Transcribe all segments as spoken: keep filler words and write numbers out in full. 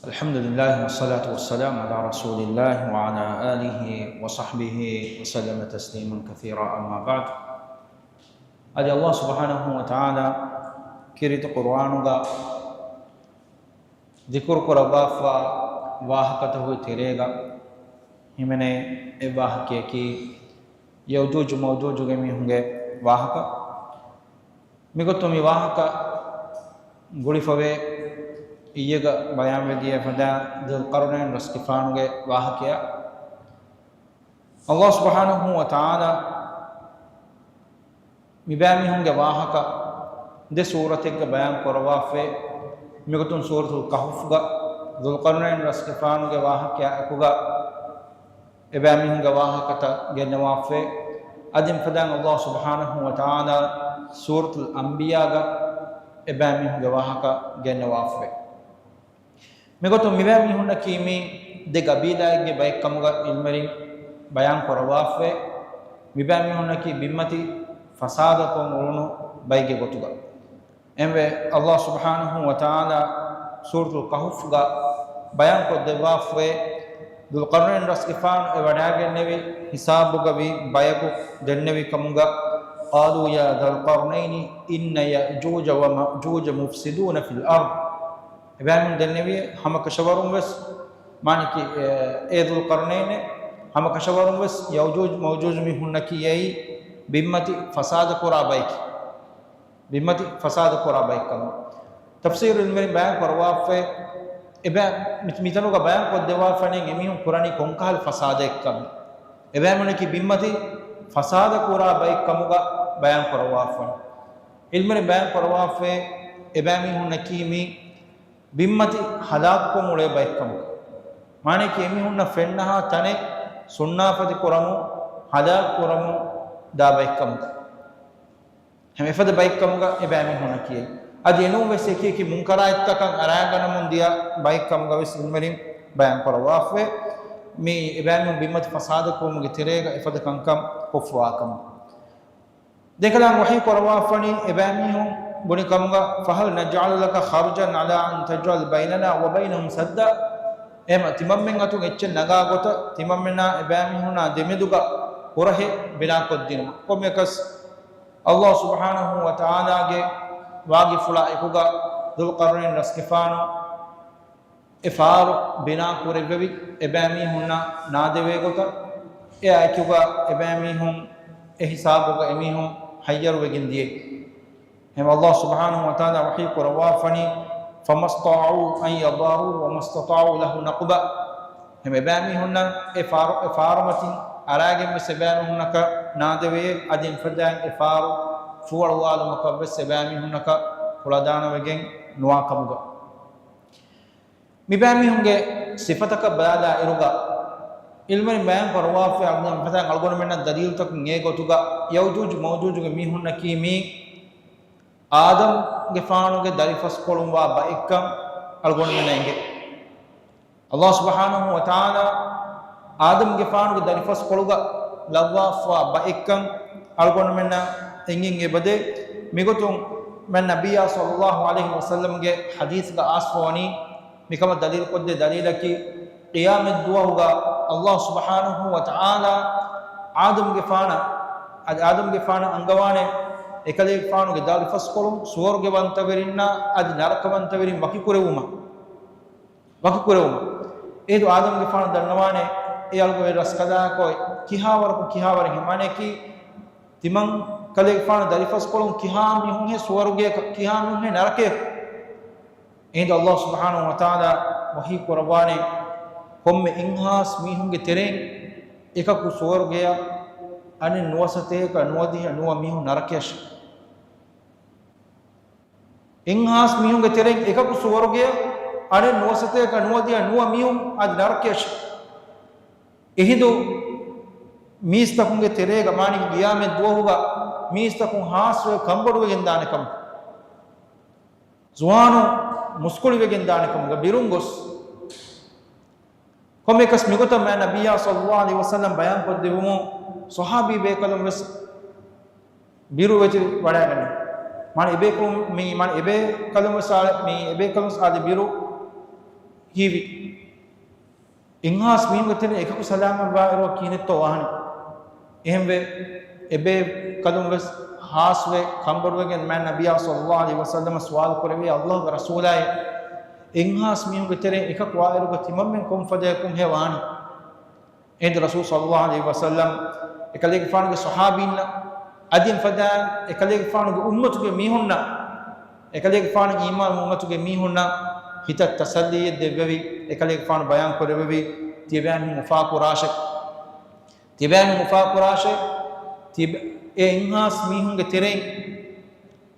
الحمد لله والصلاة والسلام على رسول الله وعلى آله وصحبه وسلم تسليما كثيرا، أما بعد. އަދި ﷲ ސުބްޙާނަހޫ ވަތަޢާލާ ކީރިތި ޤުރުއާނުގަ ޛިކުރު ކުރައްވާފަ ވާހަކަތަކުގެ ތެރޭގަ ހިމެނޭ އެއް ވާހަކަޔަކީ ޔައުޖޫޖު މައުޖޫޖުގެ މީހުންގެ ވާހަކަ. މިގޮތުން މި ވާހަކަ ގުޅިފަވޭ އިއްޔެގަ ބަޔާންވެދިޔަ ފަދަ ޛުލްޤަރުނައިން ރަސްގެފާނުގެ ވާހަކަޔާ. ﷲ ސުބްޙާނަހޫ ވަތަޢާލާ މިބައިމީހުންގެ ވާހަކަ ދެ ސޫރަތެއްގަ ބަޔާން ކުރައްވާފައި. މިގޮތުން ސޫރަތުލް ކަހުފްގަ ޛުލްޤަރުނައިން ރަސްގެފާނުގެ ވާހަކަޔާ އެކުގަ އެބައިމީހުންގެ ވާހަކަތައް ގެންނަވާފައި. އަދި މިފަދައިން ﷲ ސުބްޙާނަހޫ ވަތަޢާލާ ސޫރަތުލް އަންބިޔާގަ އެބައިމީހުންގެ ވާހަކަ ގެންނަވާފައި. މިގޮތުން މިބައިމީހުންނަކީ މި ދެ ގަބީލާއެއްގެ ބައެއްކަމުގަ ޢިލްމުވެރިން ބަޔާން ކުރައްވާފައި. މިބައިމީހުންނަކީ ބިންމަތި ފަސާދަކޮށް އުޅުނު ބައެއްގެ ގޮތުގަ. އެންވެ، ﷲ ސުބްޙާނަހޫ ވަތަޢާލާ ސޫރަތުލް ކަހުފްގަ ބަޔާންކޮށްދެއްވާފައި، ޛުލްޤަރުނައިން ރަސްގެފާނު އެ ވަޑައިގެންނެވި ހިސާބުގަ ވި ބަޔަކު ދެންނެވި ކަމުގަ، قَالُوا يَا ذَا الْقَرْنَيْنِ إِنَّ يَأْجُوجَ وَمَأْجُوجَ مُفْسِدُونَ فِي الْأَرْضِ. އެބައިމީހުން ދެންނެވި ހަމަކަށަވަރުން ވެސް، މާނައަކީ، އޭ، އޭ ޛުލްޤަރުނައިން، ހަމަކަށަވަރުން ވެސް ޔައުޖޫޖު މައުޖޫޖު މީހުންނަކީ އެއީ ބިންމަތި ފަސާދަ ކުރާ ބައެކޭ. ބިންމަތި ފަސާދަ ކުރާ ބައެއްކަމަށް. ތަފްސީރު ޢިލްމުވެރިން ބަޔާން ކުރައްވާފައި، އެބަ-، މި-، މިތަނުގަ ބަޔާން ކޮށްދެއްވާފަނީ އެމީހުން ކުރަނީ ކޮންކަހަލަ ފަސާދައެއްކަމެއް. އެބައިމީހުންނަކީ ބިންމަތި ފަސާދަ ކުރާ ބައެއްކަމުގަ ބަޔާން ކުރައްވާފަނީ. ޢިލްމުވެރިން ބަޔާން ކުރައްވާފައި، އެބައިމީހުންނަކީ މި ބިންމަތި ހަލާކުކޮށް އުޅޭ ބައެއްކަމުގަ. މާނައަކީ އެމީހުންނަށް ފެންނަހާ ތަނެއް ސުންނާފަތި ކުރަމުން، ހަލާކު ކުރަމުން ދާ ބައެއްކަމުގަ. ހަމަ އެފަދަ ބައެއްކަމުގަ އެބައިމީހުންނަކީ. އަދި އެނޫން ވެސް އެކި އެކި މުންކަރާތްތަކަށް އަރާގަނަމުން ދިޔަ ބައެއްކަމުގަ ވެސް ޢިލްމުވެރިން ބަޔާން ކުރައްވާފައި. މި އެބައިމީހުން ބިންމަތި ފަސާދަ ކުރުމުގެ ތެރޭގަ އެފަދަ ކަންކަން ކޮށްފަވާ ކަމުން. ދެކަލާނގެ ވަޙީ ކުރައްވާފަނީ އެބައިމީހުން ބުނި ކަމުގަ، فَهَلْ نَجْعَلُ لَكَ خَرْجًا عَلَىٰ أَنْ تَجْعَلَ بَيْنَنَا وَبَيْنَهُمْ سَدًّا؟ އެހެމަ ތިމަންމެން އަތުން އެއްޗެއް ނަގާ ގޮތަށް ތިމަންމެނާ އެބައިމީހުންނާ ދެމެދުގަ ކުރަހެއް ބިނާކޮށްދިނުމަށް. ކޮންމެއަކަސް ﷲ ސުބްޙާނަހޫ ވަތަޢާލާގެ ވާގިފުޅާ އެކުގަ ޛުލްޤަރުނައިން ރަސްގެފާނު އެ ފާރު ބިނާ ކުރެއްވެވި އެބައިމީހުންނަށް ނާދެވޭ ގޮތަށް، އެއާ އެކުގަ އެބައިމީހުން އެ ހިސާބުގަ އެމީހުން ހައްޔަރުވެގެން ދިޔައީ. އެހެން ﷲ ސުބްޙާނަހޫ ވަތަޢާލާ ވަޙީ ކުރައްވާފަނީ، فَمَا اسْتَطَاعُوا أَنْ يَظْهَرُوهُ وَمَا اسْتَطَاعُوا لَهُ نَقْبًا. އެހެން އެބައިމީހުންނަށް އެ ފާރު، އެ ފާރުމަތިން އަރާގެން ވެސް އެބައިމީހުންނަކަށް ނާދެވޭ، އަދި އެފަދައިން އެ ފާރު ފޫއަޅުވާލުމަކަށް ވެސް އެބައިމީހުންނަކަށް ކުޅަދާނަވެގެން ނުވާ ކަމުގަ. މިބައިމީހުންގެ ސިފަތަކަށް ބަލާލާ އިރުގަ، ޢިލްމުވެރިން ބަޔާން ކުރައްވާފައި، އަޅުގަނޑުމެންނަށް ދަލީލުތަކުން އެ ގޮތުގަ، ޔައުޖޫޖު މައުޖޫޖުގެ މީހުންނަކީ މީ އާދަމްގެފާނުގެ ދަރިފަސްކޮޅުން ވާ ބައެއްކަން އަޅުގަނޑުމެންނަށް އެނގޭ. ﷲ ސުބްޙާނަހޫ ވަތަޢާލާ އާދަމްގެފާނުގެ ދަރިފަސްކޮޅުގަ ލައްވާފަވާ ބައެއްކަން އަޅުގަނޑުމެންނަށް އެނގެން އެބަދޭ. މިގޮތުން މެން ނަބިއްޔާ ޞައްލައްލާހު ޢަލައިހި ވަސައްލަމްގެ ޙަދީޘްގަ އައިސްފަވަނީ، މިކަމަށް ދަލީލުކޮށްދޭ ދަލީލަކީ، ޤިޔާމަތްދުވަހުގަ ﷲ ސުބްޙާނަހޫ ވަތަޢާލާ އާދަމްގެފާނަށް، އަދި އާދަމްގެފާނަށް އަންގަވާނެ އެކަލޭގެފާނުގެ ދަރިފަސްކޮޅުން ސުވަރުގެވަންތަވެރިންނާ އަދި ނަރަކަވަންތަވެރިން ވަކިކުރެވުމަށް، ވަކިކުރެވުމަށް. އެހިނދު އާދަމްގެފާނު ދަންނަވާނެ އެ އަޅުގަނޑު ރަސްކަލާކޮ ކިހާވަރަކުން ކިހާވަރެއް ހިމާނެކީ، ތިމަން ކަލޭގެފާނު ދަރިފަސްކޮޅުން ކިހާ މީހުންހޭ ސުވަރުގެއަކަށް، ކިހާ މީހުންހޭ ނަރަކަޔަކަށް. އެހިނދު ﷲ ސުބްޙާނަހޫ ވަތަޢާލާ ވަޙީ ކުރައްވާނެ، ކޮންމެ އެއްހާސް މީހުންގެ ތެރެއިން އެކަކު ސުވަރުގެއަށް، އަނެއް ނުވަސަތޭކަ ނުވަދިހަ ނުވަ މީހުން ނަރަކަޔަށް. އެއްހާސް މީހުންގެ ތެރެއިން އެކަކު ސުވަރުގެއަށް، އަނެއް ނުވަސަތޭކަ ނުވަދިހަ ނުވަ މީހުން އަދި ނަރަކަޔަށް. އެހިނދު މީސްތަކުންގެ ތެރޭގަ މާނައަކީ ޤިޔާމަތް ދުވަހުގަ މީސްތަކުން ހާސްވެ ކަންބޮޑުވެގެންދާނެ ކަމަށް، ޒުވާނުން މުސްކުޅިވެގެންދާނެ ކަމުގަ ބިރުން ގޮސް، ކޮންމެއަކަސް މިގޮތަށް މާތް ނަބިއްޔާ ޞައްލައްލާހު ޢަލައިހި ވަސައްލަމް ބަޔާންކޮށްދެވުމުން، ޞަޙާބީ ބޭކަލުން ވެސް ބިރު ވެތި ވަޑައިގަނެ. މާނަ އެބޭކަލުން، މި، މާނަ އެބޭކަލުން ވެސް އާ، މި އެބޭކަލުން ވެސް އާދެ ބިރު ހީވި. އެއްހާސް މީހުންގެ ތެރެއިން އެކަކު ސަލާމަތްވާއިރު ކިހިނެއްތޯ ވާނީ؟ އެހެންވެ، އެބޭކަލުން ވެސް ހާސްވެ ކަންބޮޑުވެގެން މާތް ނަބިއްޔާ ޞައްލައްލާހު ޢަލައިހި ވަސައްލަމަށް ސުވާލު ކުރެއްވި، އައްލާހުގެ ރަސޫލާއޭ، އެއްހާސް މީހުންގެ ތެރެއިން އެކަކު ވާއިރުގަ ތިމަންމެން ކޮން ފަދަޔަކުންހޭ ވާނީ؟ އެހިނދު ރަސޫލު ޞައްލައްލާހު ޢަލައިހި ވަސައްލަމް އެކަލޭގެފާނުގެ ޞަޙާބީންނަށް، އަދި އެފަދައިން އެކަލޭގެފާނުގެ އުއްމަތުގެ މީހުންނަށް، އެކަލޭގެފާނު އީމާން އުއްމަތުގެ މީހުންނަށް ހިތަށް ތަސައްލީއެއް ދެއްވެވި، އެކަލޭގެފާނު ބަޔާން ކުރެއްވެވި، ތިޔަބައިމީހުން އުފާކުރާށޭ. ތިޔަބައިމީހުން އުފާކުރާށޭ. ތިބ-، އެ އެއްހާސް މީހުންގެ ތެރެއިން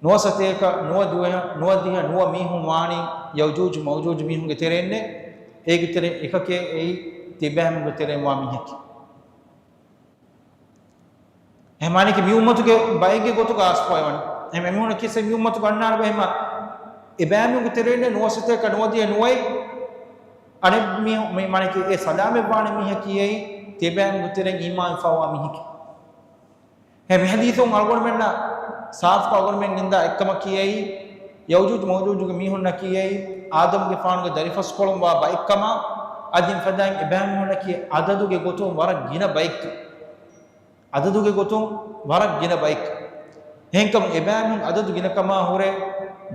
ނުވަސަތޭކަ ނުވަދިހަ، ނުވަދިހަ ނުވަ މީހުން ވާނީ ޔައުޖޫޖު މައުޖޫޖު މީހުންގެ ތެރެއިންނޭ. އޭގެ ތެރެއިން އެކަކޭ އެއީ ތިޔަބައިމީހުންގެ ތެރެއިން ވާ މީހަކީ. އެހެން މާނައަކީ މި އުއްމަތުގެ ބައެއްގެ ގޮތުގަ އާސްފަވެވަނީ. އެހެން އެމީހުންނަކީ ސެ މި އުއްމަތުގަ އަންނާނެ ބައެއް ހަމަ އެބައިމީހުންގެ ތެރެއިން ނުވަސަތޭކަ ނުވަދިހަ ނުވައެއް އަނެއް މީހު-، މި މާނައަކީ އެ ސަލާމަތްވާނެ މީހަކީ އެއީ ތިޔަބައިމީހުންގެ ތެރެއިން އީމާން އުފާވާ މީހަކީ. ހެ، މި ޙަދީޘުން އަޅުގަނޑުމެންނަށް ސާފުކޮށް އަޅުގަނޑުމެން ނިންދާ އެއްކަމަކީ އެއީ، ޔައުޖޫޖު މައުޖޫޖުގެ މީހުންނަކީ އެއީ، އާދަމްގެފާނުގެ ދަރިފަސްކޮޅުން ވާ ބައެއްކަމާ، އަދި އެފަދައިން އެބައިމީހުންނަކީ އަދަދުގެ ގޮތުން ވަރަށް ގިނަ ބައެއްކަން. އަދަދުގެ ގޮތުން ވަރަށް ގިނަ ބައެއްކަން. އެހެންކަމުން އެބައިމީހުން އަދަދު ގިނަކަމާ ހުރެ،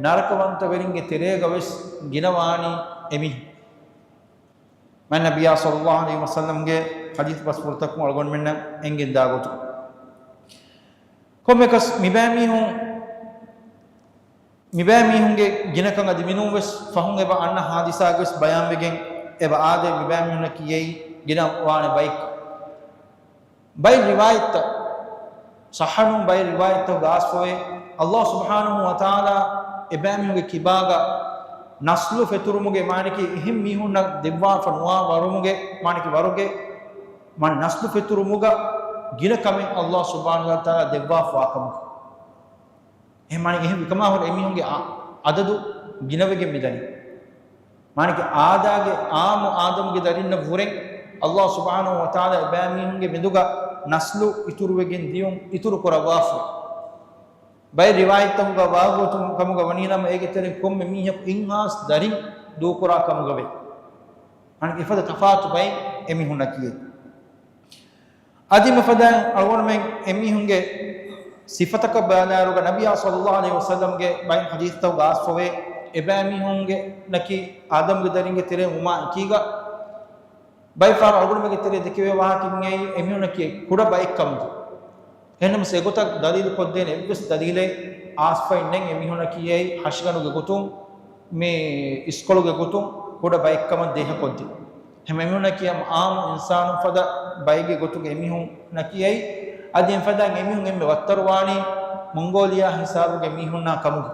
ނަރަކަވަންތަވެރިންގެ ތެރޭގަ ވެސް ގިނަވާނީ އެމީހުން. މާތް ނަބިއްޔާ ޞައްލައްލާހު ޢަލައިހި ވަސައްލަމްގެ ޙަދީޘް ބަސްފުޅުތަކުން އަޅުގަނޑުމެންނަށް އެނގެންދާ ގޮތުން، ކޮންމެއަކަސް މިބައިމީހުން، މިބައިމީހުންގެ ގިނަކަން އަދި މިނޫން ވެސް ފަހުން އެބަ އަންނަ ޙާދިސާގަ ވެސް ބަޔާންވެގެން އެބަ އާދޭ، މިބައިމީހުންނަކީ އެއީ ގިނަ ވާނެ ބައެއް. ބައެއް ރިވާޔަތްތައް، ޞައްޙަނޫން ބައެއް ރިވާޔަތްތަކުގަ އާސްފަވޭ، އައްލާހު ސުބްޙާނަހު ވަތަޢާލާ އެބައިމީހުންގެ ކިބާގަ ނަސްލު ފެތުރުމުގެ މާނައަކީ އެހެން މީހުންނަށް ދެއްވާފަ ނުވާ ވަރުމުގެ މާނައަކީ ވަރުގެ މާނަ ނަސްލު ފެތުރުމުގަ ގިނަ ކަމެއް އައްލާހު ސުބްޙާނަހު ވަތަޢާލާ ދެއްވާފަވާ ކަމުގަ. އެހެން މާނައަކީ އެހެން ވިކަމާ ހުރެ އެމީހުންގެ އަ-، އަދަދު ގިނަވެގެން މިދަނީ. މާނައަކީ އާދާގެ އާއްމު އާދަމްގެ ދަރިންނަށް ވުރެން އައްލާހު ސުބްޙާނަހު ވަތަޢާލާ އެބައިމީހުންގެ މެދުގަ ނަސްލު އިތުރުވެގެން ދިޔުން އިތުރު ކުރައްވާފަ. ބައެއް ރިވާޔަތްތަކުގަ ވާގޮތުން ކަމުގަ ވަނީނަމަ އޭގެ ތެރެއިން ކޮންމެ މީހަކު އިންހާސް ދަރިން ދޫކުރާ ކަމުގަވޭ. މާނައަކީ އެފަދަ ތަފާތު ބައެއް އެމީހުންނަކީ. އަދި މިފަދައިން އަޅުގަނޑުމެން އެމީހުންގެ ސިފަތަކަށް ބަލާއިރުގަ ނަބިއްޔާ ޞައްލައްލާހު ޢަލައިހި ވަސައްލަމްގެ ބައެއް ޙަދީޘްތަކުގަ އާސްފަވޭ، އެބައިމީހުންގެ ނަކީ އާދަމްގެ ދަރިންގެ ތެރެއިން ވުމާ އެކީގަ، ބައެއް ފަހަރު އަޅުގަނޑުމެންގެ ތެރޭ ދެކެވޭ ވާހަކައިން އެއީ އެމީހުންނަކީ ކުޑަ ބައެއްކަމުގަ. އެހެންނަމަވެސް އެގޮތަށް ދަލީލު ކޮށްދޭނެ އެއްވެސް ދަލީލެއް އާސްފައިން ނެތް އެމީހުންނަކީ އެއީ ހަށިގަނޑުގެ ގޮތުން، މި އިސްކޮޅުގެ ގޮތުން ކުޑަ ބައެއްކަމަށް ދޭހަކޮށްދިން. ހަމަ އެމީހުންނަކީ ހަމަ އާއްމު އިންސާނުން ފަދަ ބައެއްގެ ގޮތުގެ އެމީހުންނަކީ އެއީ. އަދި އެފަދައިން އެމީހުން އެންމެ ވައްތަރުވާނީ މޮންގޯލިޔާ ހިސާބުގެ މީހުންނާ ކަމުގަ.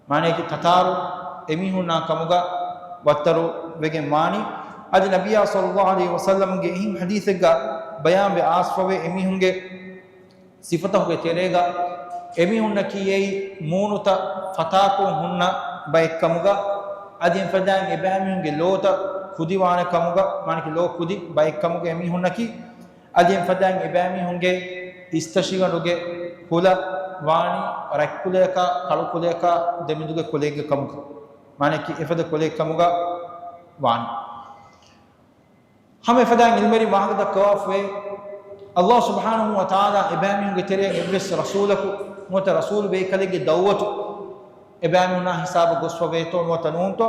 މާނައަކީ ތަތާރު އެމީހުންނާ ކަމުގަ ވައްތަރު ވެގެން ވާނީ. އަދި ނަބިއްޔާ ޞައްލައްލާހު ޢަލައިހި ވަސައްލަމްގެ އެހެން ޙަދީޘެއްގަ ބަޔާންވެ އާސްފަވޭ އެމީހުންގެ ސިފަތަކުގެ ތެރޭގަ އެމީހުންނަކީ އެއީ މޫނުތައް ފަތާކޮށް ހުންނަ ބައެއްކަމުގަ، އަދި އެފަދައިން އެބައިމީހުންގެ ލޯތައް ކުދިވާނެ ކަމުގަ، މާނައަކީ ލޯ ކުދި ބައެއްކަމުގަ އެމީހުންނަކީ، އަދި އެފަދައިން އެބައިމީހުންގެ އިސްތަށިގަނޑުގެ ކުލަ ވާނީ ރަތްކުލަޔަކާ ކަޅުކުލަޔަކާ ދެމެދުގެ ކުލައެއްގެ ކަމުގަ، މާނައަކީ އެފަދަ ކުލައެއް ކަމުގަ ވާނީ. ހަމަ އެފަދައިން ޢިލްމުވެރިން ވާހަކަ ދައްކަވާފައި، އައްލާހު ސުބްޙާނަހު ވަތަޢާލާ އެބައިމީހުންގެ ތެރެއިން އެއްވެސް ރަސޫލަކު ނުވަތަ ރަސޫލު ބޭކަލެއްގެ ދަޢުވަތު އެބައިމީހުންނާ ހިސާބަށް ގޮސްފަވޭތޯ ނުވަތަ ނޫންތޯ،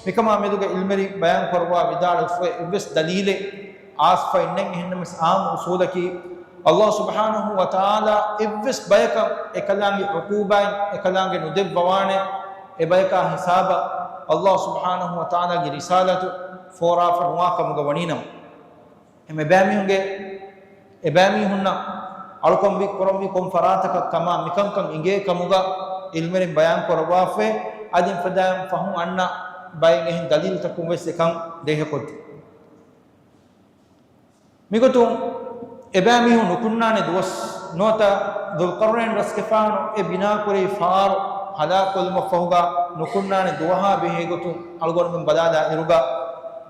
މިކަމާ މެދުގަ ޢިލްމުވެރިން ބަޔާން ކުރައްވާ ވިދާޅުވެފައި އެއްވެސް ދަލީލެއް އާސްފައިން ނެތް. އެހެންނަމަވެސް ޢާއްމު އުޞޫލަކީ، އައްލާހު ސުބްޙާނަހު ވަތަޢާލާ އެއްވެސް ބަޔަކަށް އެކަލާނގެ ޢުޤޫބާތް އެކަލާނގެ ނުދެއްވަވާނެ، އެ ބަޔަކާ ހިސާބަށް އައްލާހު ސުބްޙާނަހު ވަތަޢާލާގެ ރިސާލަތު ފޯރާފަ ނުވާ ކަމުގަ ވަނީނަމަ. އެމެ އެބައިމީހުންގެ، އެބައިމީހުންނަށް އަޅުކަން ވި ކުރަންވީ ކޮން ފަރާތަކަށް ކަމާ މިކަންކަން އިނގޭ ކަމުގަ ޢިލްމުވެރިން ބަޔާން ކުރައްވާފައި، އަދި އެފަދައިން ފަހުން އަންނަ ބައެއް އެހެން ދަލީލުތަކުން ވެސް އެކަން ދޭހަކޮށްދިން. މިގޮތުން އެބައިމީހުން ނުކުންނާނެ ދުވަސް ނުވަތަ ޛުލްޤަރްނައިން ރަސްގެފާނު އެ ބިނާކުރެވި ފަހަރު ހަލާކުވެލުމަށްފަހުގަ ނުކުންނާނެ ދުވަހާ ބެހޭގޮތުން އަޅުގަނޑުމެން ބަލާލާ އިރުގަ،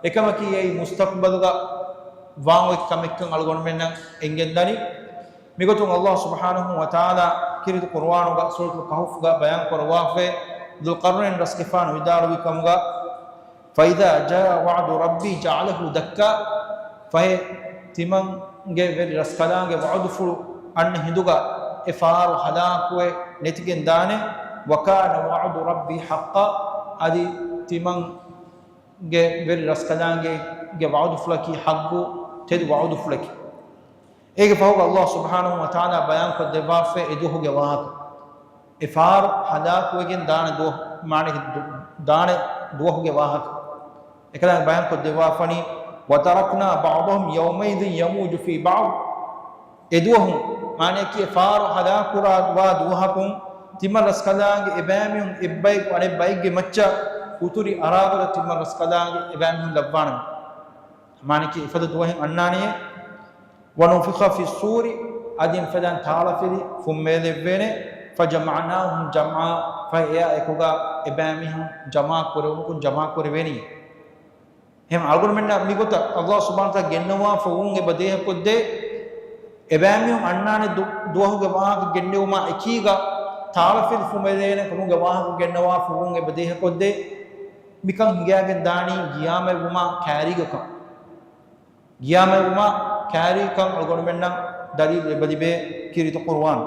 އެކަމަކީ އެއީ މުސްތަޤްބަލުގަ ވާން އޮތް ކަމެއްކަން އަޅުގަނޑުމެންނަށް އެނގެންދަނީ. މިގޮތުން އައްލާހު ސުބްޙާނަހު ވަތަޢާލާ ކީރިތި ޤުރުއާނުގަ ސޫރަތުލް ކަހުފްގަ ބަޔާން ކުރައްވާފައި، ޛުލްޤަރްނައިން ރަސްގެފާނު ވިދާޅުވި ކަމުގަ، فإذا جاء وعد ربي جعله دكا، ފަހެ ތިމަންގެ ވެރި ރަސްކަލާނގެ ވަޢުދުފުޅު އަންނަ ހިނދުގަ އެ ފާރު ހަލާކުވެ ނެތިގެން ދާނެ. وكان وعد ربي حقا، އަދި ތިމަންގެ ވެރި ރަސްކަލާނގެ ވަޢުދުފުޅަކީ ޙައްޤު ތެދު ވަޢުދުފުޅަކީ. އޭގެ ފަހުގަ ﷲ ސުބްޙާނަހޫ ވަތަޢާލާ ބަޔާންކޮށްދެއްވާފައި އެ ދުވަހުގެ ވާހަކަ. އެ ފާރު ހަލާކުވެގެން ދާނެ ދުވަހު، މާނައަކީ ދު-، ދާނެ ދުވަހުގެ ވާހަކަ. އެކަލާނގެ ބަޔާންކޮށްދެއްވާފަނީ، وتركنا بعضهم يومئذ يموج في بعض. އެ ދުވަހު، މާނައަކީ އެ ފާރު ހަލާކުރާ ދުވަހަކުން ތިމަން ރަސްކަލާނގެ އެބައިމީހުން އެއްބަޔަކު އަނެއްބައެއްގެ މައްޗަށް އުތުރި އަރާގަތަށް ތިމަން ރަސްކަލާނގެ އެބައިމީހުން ލައްވާނަމޭ. މާނައަކީ އެފަދަ ދުވަހެއް އަންނާނެޔޭ. ونفخ في الصور، އަދި އެފަދައިން ތާޅަފިލި ފުއްމައިލެއްވޭނެ. فجمعناهم جمعا، ފަހެ އެއާ އެކުގަ އެބައިމީހުން ޖަމާ ކުރެވުމަކުން ޖަމާ ކުރެވޭނީ. އެހެން އަޅުގަނޑުމެންނަށް މިގޮތަށް ﷲ ސުބްޙާނަހޫ ވަތަޢާލާ ގެންނަވާފަ ވުން އެބަ ދޭހަކޮށްދޭ، އެބައިމީހުން އަންނާނެ ދު-، ދުވަހުގެ ވާހަކަ ގެންނެވުމާ އެކީގަ ތާޅަފިލި ފުއްމައިލޭނެ ކަމުގެ ވާހަކަ ގެންނަވާފަ ވުން އެބަ ދޭހަކޮށްދޭ. މިކަން ހިނގައިގެން ދާނީ ގިޔާމަތްވުމާ ކައިރީގަކަން. ގިޔާމަތްވުމާ ކައިރީގަކަން އަޅުގަނޑުމެންނަށް ދަލީލު އެބަލިބޭ ކީރިތި ޤުރުއާން.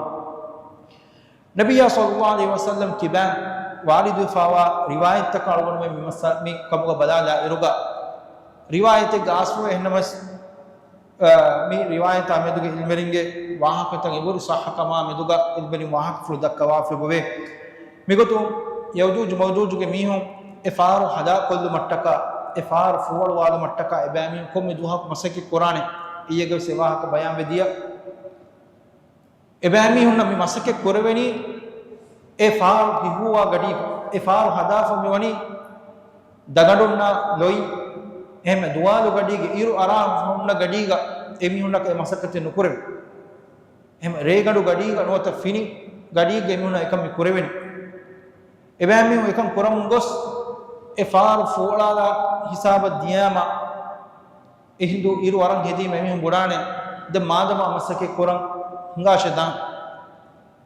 ނަބިއްޔާ ޞައްލައްލާހު ޢަލައިހި ވަސައްލަމް ކިބައިން ވާރިދުވެފަވާ ރިވާޔަތްތަކަށް އަޅުގަނޑުމެން މި މައްސަ-، މި ކަމުގަ ބަލާލާއިރުގަ، ރިވާޔަތެއްގަ އާސްފަވޭ. އެހެންނަމަވެސް، އަ، މި ރިވާޔަތާ މެދުގެ ޢިލްމުވެރިންގެ ވާހަކަތައް އެބަހުރި ޞައްޙަކަމާ މެދުގަ ޢިލްމުވެރިން ވާހަކަފުޅު ދައްކަވާފައި އެބަވޭ. މިގޮތުން ޔައުޖޫޖު މައުޖޫޖުގެ މީހުން އެ ފާރު ހަލާކުކޮށްލުމަށްޓަކާ، އެ ފާރު ފޫވަޅުވާލުމަށްޓަކާ އެބައިމީހުން ކޮންމެ ދުވަހަކު މަސައްކަތް ކުރާނެ؟ އިއްޔެގެވެސް އެ ވާހަކަ ބަޔާންވެ ދިޔަ. އެބައިމީހުންނަށް މި މަސައްކަތް ކުރެވެނީ އެ ފާރު ހިފުއްވާ ގަޑީގަ، އެ ފާރު ހަދާފަ މިވަނީ ދަގަނޑުންނާ ލޮތް، އެހެން ދުވާލު ގަޑީގެ އިރު އަރާ ހުންނަ ގަޑީގަ އެމީހުންނަކަށް އެ މަސައްކަތެއް ނުކުރެވޭ. އެހެން ރޭގަނޑު ގަޑީގަ ނުވަތަ ފިނި ގަޑީގަ އެމީހުންނަށް އެކަން މި ކުރެވެނީ. އެބައިމީހުން އެކަން ކުރަމުން ގޮސް އެ ފާރު ފޫޅާލާ ހިސާބަށް ދިޔާމަ، އެހިނދު އިރު އަރަން ހެދީމަ އެމީހުން ބުނާނެ، ދެން މާދަމާ މަސައްކަތް ކުރަން ހިނގާށޭ ދާން.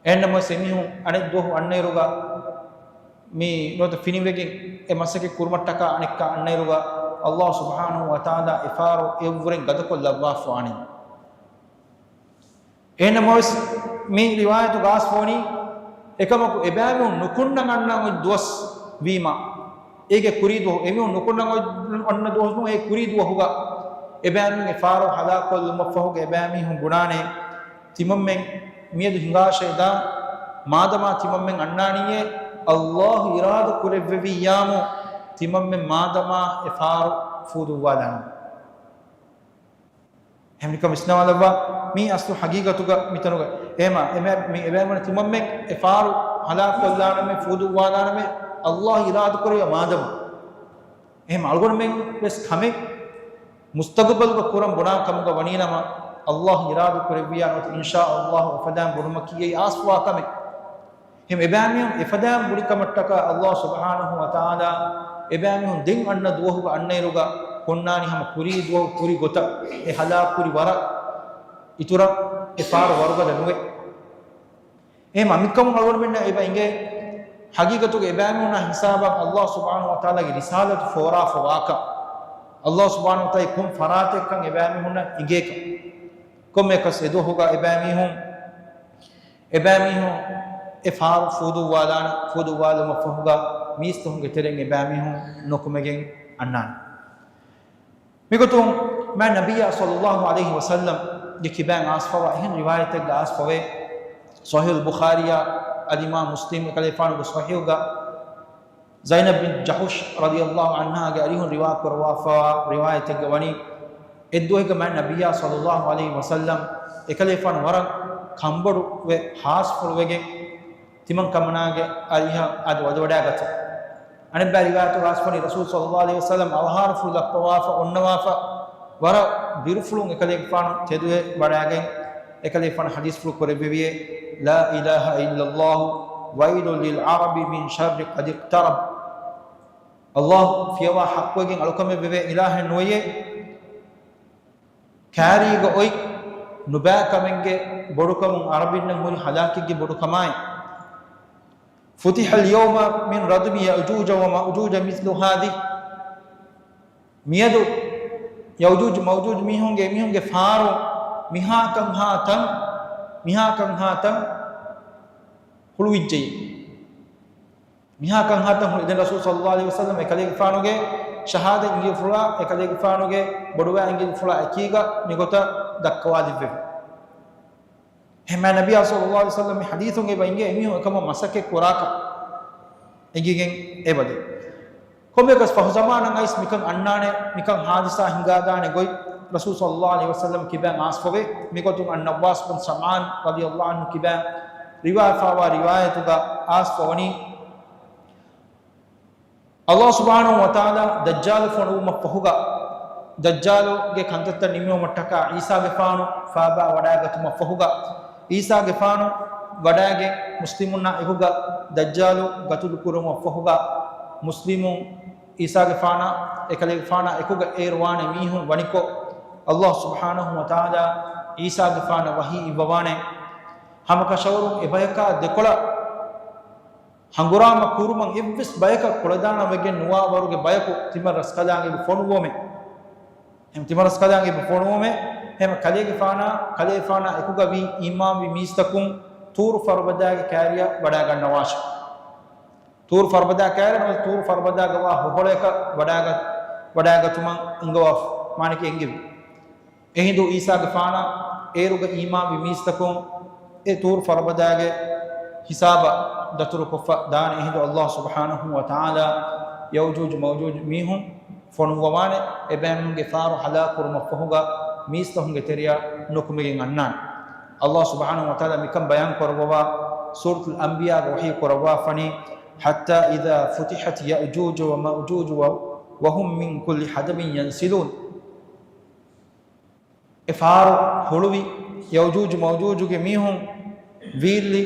އެހެންނަމަވެސް އެމީހުން އަނެއް ދުވަހު އަންނައިރުގަ މި ނުވަތަ ފިނިވެގެން އެ މަސައްކަތް ކުރުމަށްޓަކާ އަނެއްކާ އަންނައިރުގަ ﷲ ސުބްޙާނަހޫ ވަތަޢާލާ އެ ފާރު އެއަށްވުރެން ގަދަކޮށް ލައްވާފަވާނެ. އެހެންނަމަވެސް މި ރިވާޔަތުގަ އާސްފަވަނީ އެކަމަކު އެބައިމީހުން ނުކުންނަން އަންނަން އޮތް ދުވަސް ވީމާ، އޭގެ ކުރީ ދުވަހު، އެމީހުން ނުކުންނަން އޮތް އަންނަ ދުވަސް ނޫން، އޭގެ ކުރީ ދުވަހުގަ އެބައިމީހުން އެ ފާރު ހަލާކުކޮށްލުމަށްފަހުގަ އެބައިމީހުން ބުނާނެ، ތިމަންމެން މިއަދު ހިނގާށޭ ދާން، މާދަމާ ތިމަންމެން އަންނާނީއޭ، ﷲ އިރާދަ ކުރެއްވެވިއްޔާމު، ތިމަންމެން މާދަމާ އެ ފާރު ފޫދުއްވާލާނަން. އެހެންކަމުން ވިސްނާލައްވާ، މީ އަސްލު ހަގީގަތުގަ މިތަނުގަ އެހެމާ، އެމެ-، މި އެބައިމީހުން ތިމަންމެން އެ ފާރު ހަލާކުކޮށްލާނަމޭ، ފޫދުއްވާލާނަމޭ، ﷲ އިރާދަކުރެއްވިއްޔާ މާދަމާ. އެހެމަ އަޅުގަނޑުމެން ވެސް ކަމެއް މުސްތަގުބަލުގަ ކުރަން ބުނާ ކަމުގަ ވަނީނަމަ، ﷲ އިރާދަ ކުރެއްވިއްޔާ ނުވަތަ އިންޝާ ﷲ އެފަދައިން ބުނުމަކީ އެއީ އާސްފަވާ ކަމެއް. އެހެމަ އެބައިމީހުން އެފަދައިން ބުނި ކަމަށްޓަކާ ﷲ ސުބްޙާނަހޫ ވަތަޢާލާ އެބައިމީހުން ދެން އަންނަ ދުވަހުގަ އަންނައިރުގަ ކޮންނާނީ ހަމަ ކުރީ ދުވަހު ކުރި ގޮތަށް އެ ހަލާކުކުރި ވަރަށް އިތުރަށް އެ ފާރު ވަރުގަދަ ނުވޭ. އެހެމަ މިކަމުން އަޅުގަނޑުމެންނަށް އެބަ އެނގޭ، ހަގީގަތުގަ އެބައިމީހުންނާ ހިސާބަށް ﷲ ސުބްޙާނަހޫ ވަތަޢާލާގެ ރިސާލަތު ފޯރާފަ ވާކަން، ﷲ ސުބްޙާނަހޫ ވަތަޢާލާ ކޮން ފަރާތެއްކަން އެބައިމީހުންނަށް އެނގޭކަން، ކޮންމެއަކަސް އެދުވަހުގަ އެބައިމީހުން، އެބައިމީހުން އެ ފާރު ފޫދުއްވާލާނެ، ފޫދުއްވާލުމަށްފަހުގަ މީސްތަކުންގެ ތެރެއިން އެބައިމީހުން ނުކުމެގެން އަންނާނެ. މިގޮތުން މާތް ނަބިއްޔާ ޞައްލައްލާހު ޢަލައިހި ވަސައްލަމްގެ ކިބައިން އާސްފަވާ އެހެން ރިވާޔަތެއްގަ އާސްފަވޭ، ޞަޙީޙުލް ބުޚާރީއާ އަދި އިމާމް މުސްލިމް އެކަލޭފާނުގެ ޞަޙީޙުގަ ޒައިނަބް ބިން ޖަޙުޝް ރަޟިޔައްލާހު ޢަންހާގެ އަރިހުން ރިވާ ކުރައްވާފަވާ ރިވާޔަތެއްގަ ވަނީ، އެއްދުވަހެއްގަ މާތް ނަބިއްޔާ ޞައްލައްލާހު ޢަލައިހި ވަސައްލަމް އެކަލޭފާނު ވަރަށް ކަންބޮޑުވެ ހާސްފުޅުވެގެން ތިމަން ކަމަނާގެ އަރިހަށް އަދި ވަދެވަޑައިގަތީ. އަނެއްބައި ރިވާޔަތުގަ އަސްވަނީ ރަސޫލު ޞައްލައްލާހު ޢަލައިހި ވަސައްލަމް އަވަހާރަފުޅު ދައްކަވާފަ އޮންނަވާފަ ވަރަށް ބިރުފުޅުން އެކަލޭގެފާނު ތެދުވެ ވަޑައިގެން އެކަލޭގެފާނު ޙަދީޘްފުޅު ކުރެއްވެވިއޭ، لا إله إلا الله ويل للعرب من شر قد اقترب. ﷲ ފިޔަވާ ޙައްޤުވެގެން އަޅުކަމެއް ވެވޭ އިލާހެއް ނުވެޔޭ. ކާރީގަ އޮތް ނުބައި ކަމެއްގެ ބޮޑުކަމުން ޢަރަބިންނަށް ހުރި ހަލާކެއްގެ ބޮޑުކަމާއި. فتح اليوم من ردم يأجوج ومأجوج مثل هذه. މިއަދު ޔައުޖޫޖު މައުޖޫޖު މީހުންގެ އެމީހުންގެ ފާރު މިހާކަންހާ ތަން، މިހާކަންހާ ތަން ހުޅުވިއްޖެ. މިހާކަންހާ ތަން ހުޅުވި. ދެން ރަސޫލު ޞައްލައްލާހު ޢަލައިހި ވަސައްލަމަ އެކަލޭގެފާނުގެ ޝަހާދަތް އިނގިލިފުޅާ، އެކަލޭގެފާނުގެ ބޮޑުވާ އިނގިލިފުޅާ އެކީގަ މިގޮތަށް ދައްކަވާލެއްވެވި. އެހެންމާ ނަބިއްޔާ ޞައްލައްލާހު ޢަލައިހި ވަސައްލަމަ މި ޙަދީޘުން އެބަ އިނގޭ އެމީހުން އެކަމަށް މަސައްކަތް ކުރާކަށް އެނގިގެން އެބަދޭ. ކޮންމެއަކަސް ފަހު ޒަމާނަށް އައިސް މިކަން އަންނާނެ، މިކަން ޙާދިސާ ހިނގާދާނެ ގޮތް ރަސޫލު ޞައްލައްލާހު ޢަލައިހި ވަސައްލަމަ ކިބައިން އާސްފަވޭ. މިގޮތުން އައްނަވާސް ބިން ސަމްޢާން ރަޟިޔައްލާހު ޢަންހު ކިބައިން ރިވާޔަތްވާ ރިވާޔަތުގަ އާސްފަވަނީ، ﷲ ސުބްޙާނަހު ވަތަޢާލާ ދައްޖާލު ފޮނުވުމަށްފަހުގަ، ދައްޖާލުގެ ކަންތައްތައް ނިމުމަށްޓަކާ ޢީސާގެފާނު ފާބާ ވަޑާގަތުމަށްފަހުގަ، ޢީސާގެފާނު ވަޑާގެން މުސްލިމުންނާ އެކުގަ ދައްޖާލު ގަތުލު ކުރުމަށްފަހުގަ، މުސްލިމުން ޢީސާގެފާނާ އެކަލޭގެފާނާ އެކުގަ އޭރުވާނެ މީހުން ވަނިކޮށް، ﷲ ސުބްޙާނަހު ވަތަޢާލާ ޢީސާގެފާނަށް ވަޙީ އިއްވަވާނެ. ހަމަކަށަވަރުން އެބަޔަކާ ދެކޮޅަށް ހަނގުރާމަ ކުރުމަށް އެއްވެސް ބަޔަކަށް ކުޅަދާނަވެގެން ނުވާ ވަރުގެ ބަޔަކު ތިމަން ރަސްކަލާނގެ ފޮނުވުމެ. ހެމަ ތިމަން ރަސްކަލާނގެ ފޮނުވުމެ. ހެމަ ކަލޭގެފާނާ، ކަލޭފާނާ އެކުގަ ވީ އީމާންވި މީސްތަކުން ތޫރު ފަރުބަދާގެ ކާރިއަށް ވަޑާގަންނަވާށެ. ތޫރު ފަރުބަދާ ކާރި ނުވަތަ ތޫރު ފަރުބަދާގަ ވާ ހޮހޮޅަޔަކަށް ވަޑާގަ-، ވަޑާގަތުމަށް އަންގަވާފަ މާނައަކީ އެންގެވި. އެހިނދު ޢީސާގެފާނާ އޭރުގަ އީމާންވި މީސްތަކުން އެ ތޫރު ފަރުބަދާގެ ހިސާބަށް ދަތުރުކޮށްފަ ދާނެ. އެހިނދު ﷲ ސުބްޙާނަހު ވަތަޢާލާ ޔައުޖޫޖު މައުޖޫޖު މީހުން ފޮނުއްވަވާނެ. އެބައިމީހުންގެ ފާރު ހަލާކު ކުރުމަށްފަހުގަ މީސްތަކުންގެ ތެރެއަށް ނުކުމެގެން އަންނާނެ. ﷲ ސުބްޙާނަހު ވަތަޢާލާ މިކަން ބަޔާން ކުރައްވަވާ ސޫރަތުލް އަންބިޔާގަ ވަޙީ ކުރައްވާފަނީ، حَتَّى إِذَا فُتِحَتْ يَأْجُوجُ وَمَأْجُوجُ وَ-، وَهُمْ مِنْ كُلِّ حَدَبٍ يَنْسِلُونَ. އެ ފާރު ހުޅުވި، ޔައުޖޫޖު މައުޖޫޖުގެ މީހުން ވީއްލި،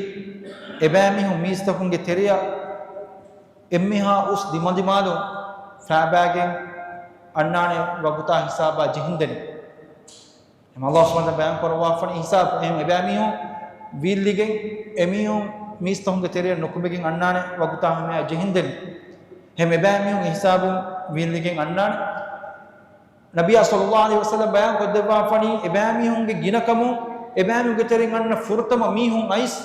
އެބައިމީހުން މީސްތަކުންގެ ތެރެއަށް އެންމެހާ އުސް ދިމަދިމާލުން ފާބާގެން އަންނާނެ ވަގުތާ ހިސާބާ ޖެހިންދެނީ. އެމަ ﷲ ސުބްޙާނަހު ވަތަޢާލާ ބަޔާން ކުރައްވާފަނީ ހިސާބު. އެހެން އެބައިމީހުން ވީއްލިގެން އެމީހުން މީސްތަކުންގެ ތެރެއަށް ނުކުމެގެން އަންނާނެ ވަގުތާ ހަމަޔާ ޖެހިންދެނީ. އެހެން އެބައިމީހުން އެ ހިސާބުން ވީއްލިގެން އަންނާނެ. ނަބިއްޔާ ޞައްލައްލާހު ޢަލައިހި ވަސައްލަމަ ބަޔާން ކޮށްދެއްވާފަނީ، އެބައިމީހުންގެ ގިނަކަމުން، އެބައިމީހުންގެ ތެރެއިން އަންނަ ފުރަތަމަ މީހުން އައިސް،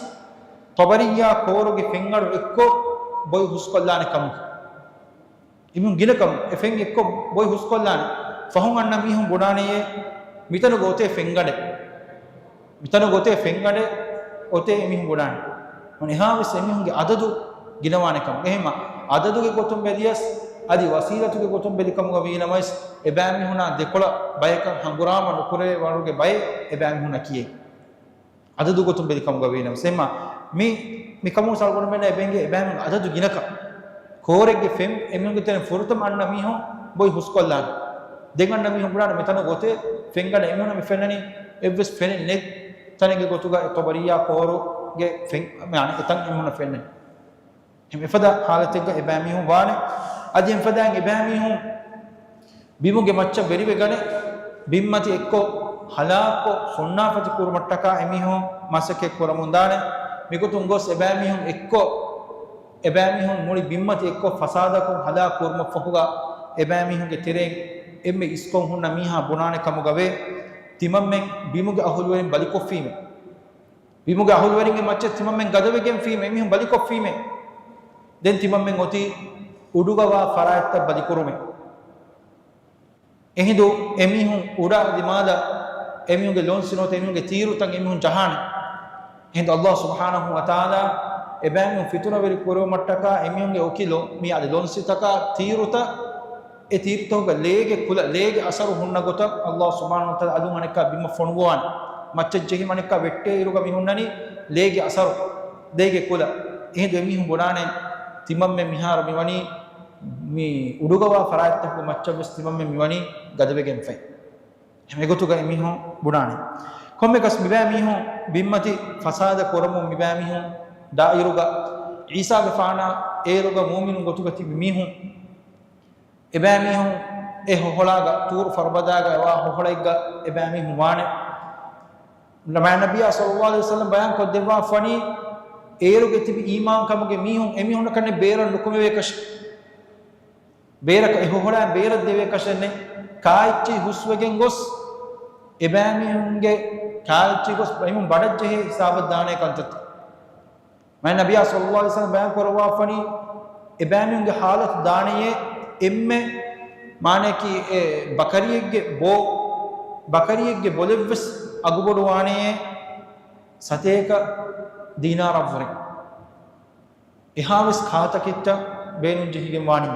ޠަބަރިއްޔާ ކޯރުގެ ފެންއަޑު އެއްކޮށް ބޮއި ހުސްކޮށްލާނެ ކަމުގެ. އެމީހުން ގިނަކަމުން އެ ފެން އެއްކޮށް ބޮއި ހުސްކޮށްލާނެ. ފަހުން އަންނަ މީހުން ބުނާނެޔޭ، މިތަނުގަ އޮތޭ ފެންގަނޑެއް. މިތަނުގަ އޮތޭ ފެންގަނޑެއް އޮތޭ އެމީހުން ބުނާނެ. އަނެއްހާވެސް އެމީހުންގެ އަދަދު ގިނަވާނެ ކަމަށް. އެހެންމަ އަދަދުގެ ގޮތުން ބެލިޔަސް، އަދި ވަސީލަތުގެ ގޮތުން ބެލި ކަމުގަ ވީނަމަވެސް، އެބައިމީހުނާ ދެކޮޅަށް ބަޔަކަށް ހަނގުރާމަ ނުކުރޭ ވަރުގެ ބައެއް އެބައިމީހުންނަކީ. އަދަދު ގޮތުން ބެލި ކަމުގަ ވީނަމަވެސް، އެހެންމަ މި، މި ކަމުން ސަޅުގަނޑުމެންނަށް އެބަ އެނގޭ އެބައިމީހުން އަދަދު ގިނަކަން. ކޯރެއްގެ ފެން އެމީހުންގެ ތެރެއިން ފުރަތަމަ އަންނަ މީހުން ބޮއި ހުސްކޮށްލާނެ. ދެން އަންނަ މީހުން ބުނާނެ މިތަނުގަ އޮތޭ ފެންގަނޑެއް. އެމީހުންނަށް މި ފެންނަނީ އެއްވެސް ފެނެއް ނެތް ތަނެއްގެ ގޮތުގަ އެ ޠަބަރިއްޔާ ކޯރުގެ ފެން، މި އަނެއް އެތަން އެމީހުންނަށް ފެންނަނީ. އެހެން އެފަދަ ޙާލަތެއްގަ އެބައިމީހުން ވާނެ. އަދި އެފަދައިން އެބައިމީހުން ބިމުގެ މައްޗަށް ވެރިވެގަނެ، ބިންމަތި އެއްކޮށް ހަލާކުކޮށް ސުންނާފަތި ކުރުމަށްޓަކާ އެމީހުން މަސައްކަތް ކުރަމުންދާނެ. މިގޮތުން ގޮސް އެބައިމީހުން އެއްކޮށް، އެބައިމީހުން މުޅި ބިންމަތި އެއްކޮށް ފަސާދަކޮށް ހަލާކު ކުރުމަށްފަހުގަ، އެބައިމީހުންގެ ތެރެއިން އެންމެ އިސްކޮށް ހުންނަ މީހާ ބުނާނެ ކަމުގަވޭ، ތިމަންމެން ބިމުގެ އަހުލުވެރިން ބަލިކޮށްފީމޭ. ބިމުގެ އަހުލުވެރިންގެ މައްޗަށް ތިމަންމެން ގަދަވެގެންފީމޭ، އެމީހުން ބަލިކޮށްފީމޭ. ދެން ތިމަންމެން އޮތީ އުޑުގަވާ ފަރާތްތައް ބަލިކުރުމޭ. އެހިނދު އެމީހުން އުޑާ ދިމާލަށް އެމީހުންގެ ލޮންސި ނުވަތަ އެމީހުންގެ ތީރުތައް އެމީހުން ޖަހާނެ. އެހިނދު ﷲ ސުބްޙާނަހު ވަތަޢާލާ އެބައިމީހުން ފިތުނަވެރި ކުރެވުމަށްޓަކާ އެމީހުންގެ އޮކި ލޮ-، މި އަދި ލޮންސިތަކާ ތީރުތައް، އެ ތީރުތަކުގަ ލޭގެ ކުލަ، ލޭގެ އަސަރު ހުންނަ ގޮތަށް ﷲ ސުބްޙާނަހު ވަތަޢާލާ އަލުން އަނެއްކާ ބިމަށް ފޮނުއްވާނެ. މައްޗަށް ޖެހި އަނެއްކާ ވެއްޓޭ އިރުގަ މި ހުންނަނީ ލޭގެ އަސަރު، ލޭގެ ކުލަ. އެހިނދު އެމީހުން ބުނާނެ ތިމަންމެން މިހާރު މިވަނީ މި އުޑުގަވާ ފަރާތްތަކުގެ މައްޗަށްވެސް ތިމަންމެން މިވަނީ ގަދަވެގެންފައި. އެގޮތުގަ އެމީހުން ބުނާނެ. ކޮންމެއަކަސް މިބައިމީހުން ބިންމަތި ފަސާދަ ކުރަމުން މިބައިމީހުން ދާއިރުގަ ޢީސާގެފާނާ އޭރުގަ މުއުމިނުން ގޮތުގަ ތިބި މީހުން، އެބައިމީހުން އެ ހޮހޮޅާގަ، ތޫރު ފަރުބަދާގަ އެވާ ހޮހޮޅައެއްގަ އެބައިމީހުން ވާނެ. ނަބިއްޔާ ޞައްލައްލާހު ޢަލައިހި ވަސައްލަމަ ބަޔާން ކޮށްދެއްވާފަނީ، އޭރުގަ ތިބި އީމާންކަމުގެ މީހުން އެމީހުންނަކަށް ބޭރަށް ނުކުމެވޭކަށެއް. ބޭރަކަށް އެ ހޮހޮޅާ ބޭރަށް ދެވޭ ކަށެއް ނެތް. ކާއެއްޗެއް ހުސްވެގެން ގޮސް، އެބައިމީހުންގެ ކާއެއްޗެއް ގޮސް ބައިމީހުން ބަޑަށް ޖެހޭ ހިސާބަށް ދާނޭ ކަންތައްތައް. މާތް ނަބިއްޔާ ޞައްލައްލާހު ޢަލައިހި ވަސައްލަމަ ބަޔާން ކުރައްވާފަނީ، އެބައިމީހުންގެ ޙާލަތު ދާނެޔޭ، އެންމެ މާނައަކީ އެ ބަކަރިއެއްގެ ބޯ، ބަކަރިއެއްގެ ބޮލެއްވެސް އަގުބޮޑުވާނެޔޭ ސަތޭކަ ދީނާރަށްވުރެ. އެހާވެސް ކާތަކެއްޗަށް ބޭނުން ޖެހިގެން ވާނީ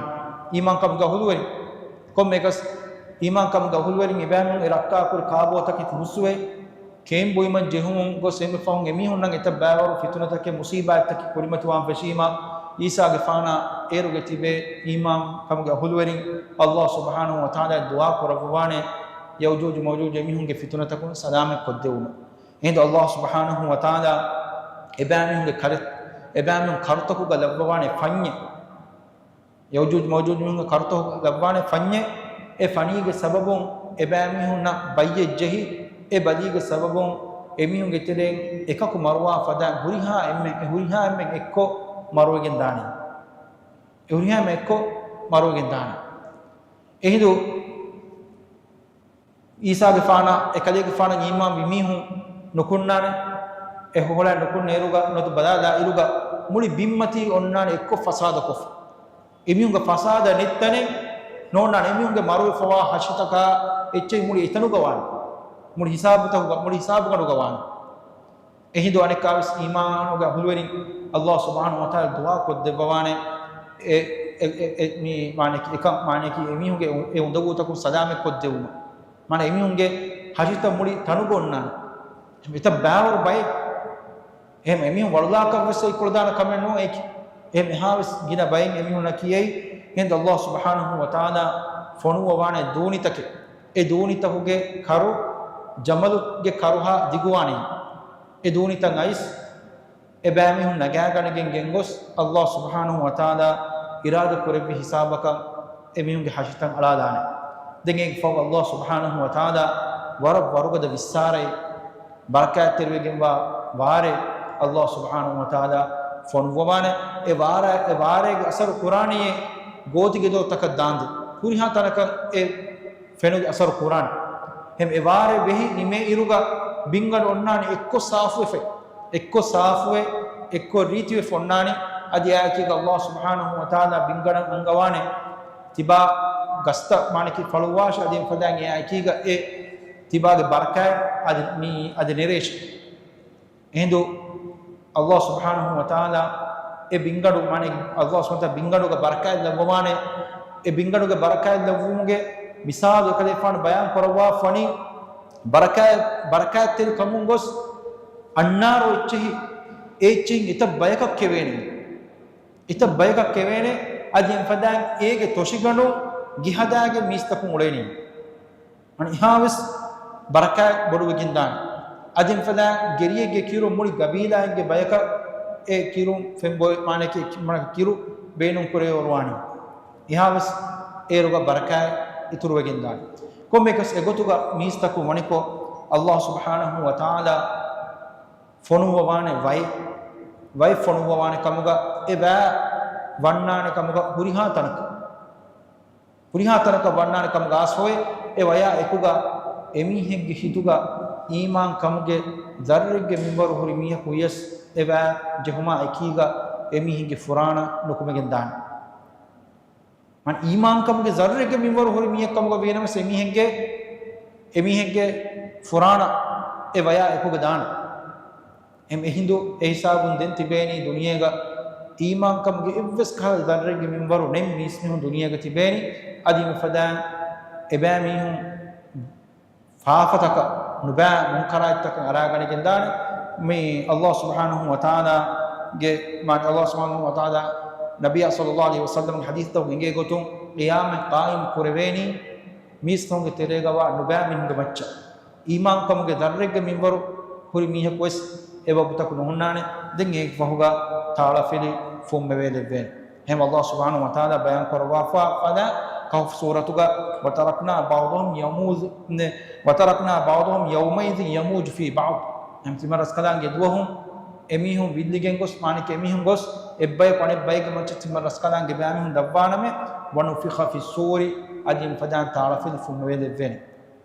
އީމާންކަމުގެ އަހުލުވެރިން. ކޮންމެއަކަސް އީމާންކަމުގެ އަހުލުވެރިން އެބައިމީހުން އެ ރައްކާކުރި ކާބޯތަކެތި ހުސްވެ، ކެއިން ބުއިމަށް ޖެހުމުން ގޮސް އެންމެ ފަހުން އެމީހުންނަށް އެތައް ބައިވަރު ފިތުނަތަކެއް މުޞީބާތްތަކެއް ކުރިމަތިވާން ފެށީމަ، އީސާގެފާނާ އޭރުގަ ތިބޭ އީމާންކަމުގެ އަހުލުވެރިން އައްލާހު ސުބްޙާނަހު ވަތަޢާލާއަށް ދުޢާ ކުރައްވަވާނެ، ޔައުޖޫޖު މައުޖޫޖު އެމީހުންގެ ފިތުނަތަކުން ސަލާމަތް ކޮށްދެވުމަށް. އެހިނދު އައްލާހު ސުބްޙާނަހު ވަތަޢާލާ އެބައިމީހުންގެ ކަރަ-، އެބައިމީހުން ކަރުތަކުގަ ލައްވަވާނެ ފަންޏެއް، ޔައުޖޫޖު މައުޖޫޖު މީހުންގެ ކަރުތަކުގަ ލައްވާނެ ފަންޏެއް، އެ ފަނީގެ ސަބަބުން އެބައިމީހުންނަށް ބައްޔެއް ޖެހި، އެ ބަލީގެ ސަބަބުން އެމީހުންގެ ތެރެއިން އެކަކު މަރުވާ ފަދައިން ހުރިހާ އެންމެން، އެ ހުރިހާ އެންމެން އެއްކޮށް މަރުވެގެން ދާނެ. އެ ހުރިހާ އެންމެން އެއްކޮށް މަރުވެގެން ދާނެ. އެހިނދު އީސާގެފާނާ އެކަލޭގެފާނަށް އީމާންވި މީހުން ނުކުންނާނެ. އެ ހޮހޮޅާ ނުކުންނަ އިރުގަ ނުވަތަ ބަލާލާ އިރުގަ މުޅި ބިންމަތީ އޮންނާނެ އެއްކޮށް ފަސާދަކޮށްފަ. އެމީހުންގެ ފަސާދަ ނެތް ތަނެއް ނޯންނާނެ. އެމީހުންގެ މަރުވެފަވާ ހަށިތަކާ އެއްޗެހި މުޅި އެތަނުގަ ވާނެ. މުޅި ހިސާބުތަކުގަ، މުޅި ހިސާބުގަނޑުގަ ވާނެ. އެހިނދު އަނެއްކާވެސް އީމާނުގެ އަހުލުވެރިން އައްލާހު ސުބްޙާނަހު ވަތަޢާލާ ދުޢާ ކޮށްދެއްވަވާނެ، އެ، އެ، އެ، އެ، މި މާނައަކީ އެކަން މާނައަކީ އެމީހުންގެ އެ އުނދަގޫތަކުން ސަލާމަތް ކޮށްދެވުމަށް. މާނަ އެމީހުންގެ ހަށިތައް މުޅި ތަނުގަ އޮންނާނެ. އެތައް ބައިވަރު ބައެއް. އެހެން އެމީހުން ވަޅުލާކަށްވެސް އެއްކޮޅުދާނެ ކަމެއް ނޫން އެއީކީ. އެހެން އެހާވެސް ގިނަ ބައެއް އެމީހުންނަކީ އެއީ. އެހެން އައްލާހު ސުބްޙާނަހު ވަތަޢާލާ ފޮނުއްވަވާނެ ދޫނިތަކެއް. އެ ދޫނިތަކުގެ ކަރު ޖަމަލުގެ ކަރުހާ ދިގުވާނެ. އެ ދޫނިތައް އައިސް އެބައިމީހުން ނަގާގަނެގެން ގެންގޮސް، އައްލާހު ސުބްޙާނަހު ވަތަޢާލާ އިރާދަ ކުރެއްވި ހިސާބަކަށް އެމީހުންގެ ހަށިތައް އަޅާލާނެ. ދެން އޭގެ ފަހު އައްލާހު ސުބްޙާނަހު ވަތަޢާލާ ވަރަށް ވަރުގަދަ ވިއްސާރައެއް، ބަރަކާތްތެރިވެގެންވާ ވާރޭ އައްލާހު ސުބްޙާނަހު ވަތަޢާލާ ފޮނުއްވަވާނެ. އެ ވާރާ-، އެ ވާރޭގެ އަސަރު ކުރާނީ ގޯތިގެ ދޯ ތަކަށް ދާންދެން ހުރިހާ ތަނަކަށް އެ ފެނުގެ އަސަރު ކުރާނެ. އެހެން އެ ވާރޭ ވެހި ނިމޭ އިރުގަ ބިންގަނޑު އޮންނާނެ އެއްކޮށް ސާފުވެފައި. އެއްކޮށް ސާފުވެ، އެއްކޮށް ރީތިވެފަ އޮންނާނެ. އަދި އެއާއެކީގަ އައްލާހު ސުބްޙާނަހު ވަތަޢާލާ ބިންގަނޑަށް އަންގަވާނެ ތިބާ ގަސްތައް މާނައަކީ ފަޅުވާށި އަދި އެފަދައިން އެއާއެކީގަ އެ ތިބާގެ ބަރަކާތް އަދި މި އަދި ނެރޭށި. އެހިނދު އައްލާހު ސުބްޙާނަހު ވަތަޢާލާ އެ ބިންގަނޑު، މާނަ އައްލާހު ސުބްޙާނަހު ވަތަޢާލާ ބިންގަނޑުގަ ބަރަކާތް ލައްވަވާނެ. އެ ބިންގަނޑުގެ ބަރަކާތް ލައްވުމުގެ މިސާލު އެކަލޭފާނު ބަޔާން ކުރައްވާފަނީ، ބަރަކާތް، ބަރަކާތްތެރި ކަމުން ގޮސް އަންނާރު އެއްޗެހި، އެ އެއްޗެހިން އެތައް ބަޔަކަށް ކެވޭނެ. އެތައް ބަޔަކަށް ކެވޭނެ. އަދި އެފަދައިން އޭގެ ތޮށިގަނޑު ގިހަދާގެ މީސްތަކުން އުޅޭނީ. އަން އެހާވެސް ބަރަކާތް ބޮޑުވެގެންދާނެ. އަދި އެފަދައިން ގެރިއެއްގެ ކިރު މުޅި ގަބީލާއެއްގެ ބަޔަކަށް އެ ކިރު ފެންބޮއެ މާނައަކީ މަ-، ކިރު ބޭނުން ކުރެވި އޮރުވާނީ. އެހާވެސް އޭރުގަ ބަރަކާތް އިތުރުވެގެންދާނެ. ކޮންމެއަކަސް އެގޮތުގަ މީސްތަކުން ވަނިކޮށް، އައްލާހު ސުބްޙާނަހު ވަތަޢާލާ ފޮނުއްވަވާނެ ވައެއް، ވައެއް ފޮނުއްވަވާނެ ކަމުގަ، އެ ވައި ވަންނާނެ ކަމުގަ ހުރިހާ ތަނަކަށް، ހުރިހާ ތަނަކަށް ވަންނާނެ ކަމުގަ އަސްފޮއެ، އެ ވަޔާ އެކުގަ އެމީހެއްގެ ހިތުގަ އީމާން ކަމުގެ ޒައްރެއްގެ މިންވަރު ހުރި މީހަކު ވިޔަސް، އެ ވައި ޖެހުމާ އެކީގަ އެމީހެއްގެ ފުރާނަ ނުކުމެގެން ދާނެ. މަން އީމާންކަމުގެ ޒައްރެއްގެ މިންވަރު ހުރި މީހެއް ކަމުގަ ވީނަމަސް އެމީހެއްގެ، އެމީހެއްގެ ފުރާނަ އެ ވަޔާ އެކުގަ ދާނެ. އެހެން އެހިނދު އެ ހިސާބުން ދެން ތިބޭނީ ދުނިޔޭގަ އީމާންކަމުގެ އެއްވެސް ކަހަލަ ޒައްރެއްގެ މިންވަރު ނެތް މީސްމީހުން ދުނިޔޭގަ ތިބޭނީ. އަދި މިފަދައިން އެބައިމީހުން ފާފަތަކަށް ނުބައި މުންކަރާތްތަކަށް އަރާގަނެގެން ދާނެ. މި އައްލާހު ސުބްޙާނަހު ވަތަޢާލާގެ، މާ އައްލާހު ސުބްޙާނަހު ވަތަޢާލާ ނަބިއްޔާ ޞައްލައްލާހު ޢަލައިހި ވަސައްލަމްގެ ޙަދީޘްތަކުން އެނގޭ ގޮތުން، ޤިޔާމަތް ޤާއިމް ކުރެވޭނީ މީސްތަކުންގެ ތެރޭގަވާ ނުބައި މީހުންގެ މައްޗަށް. އީމާންކަމުގެ ޒައްރެއްގެ މިންވަރު ހުރި މީހަކު ވެސް އެ ވަގުތަކު ނުހުންނާނެ. ދެން އޭގެ ފަހުގަ ތާޅަފިލި ފުންމެވޭލެއްވޭނެ. އެހެން އައްލާހު ސުބްޙާނަހު ވަތަޢާލާ ބަޔާން ކުރައްވާފަ ފަދަ ކަހުފް ސޫރަތުގަ، "وَتَرَكْنَا بَعْضَهُمْ يَمُوذُ، وَتَرَكْنَا بَعْضَهُمْ يَوْمَئِذٍ يَمُوجُ فِي بَعْضٍ." އެހެން ތިމަން ރަސްކަލާނގެ ދުވަހުން އެމީހުން ވިއްލިގެން ގޮސް، މާނައަކީ އެމީހުން ގޮސް، އެއްބަޔަކު އަނެއްބައެއްގެ މައްޗަށް ތިމަން ރަސްކަލާނގެ ބައިމީހުން ދަށްވާނަމޭ، ވަނުފިޚަ ފިއްޞޫރި، އަދި އެފަދައިން ތާޅަފިލި ފުންނަވައިލެއްވޭނެ.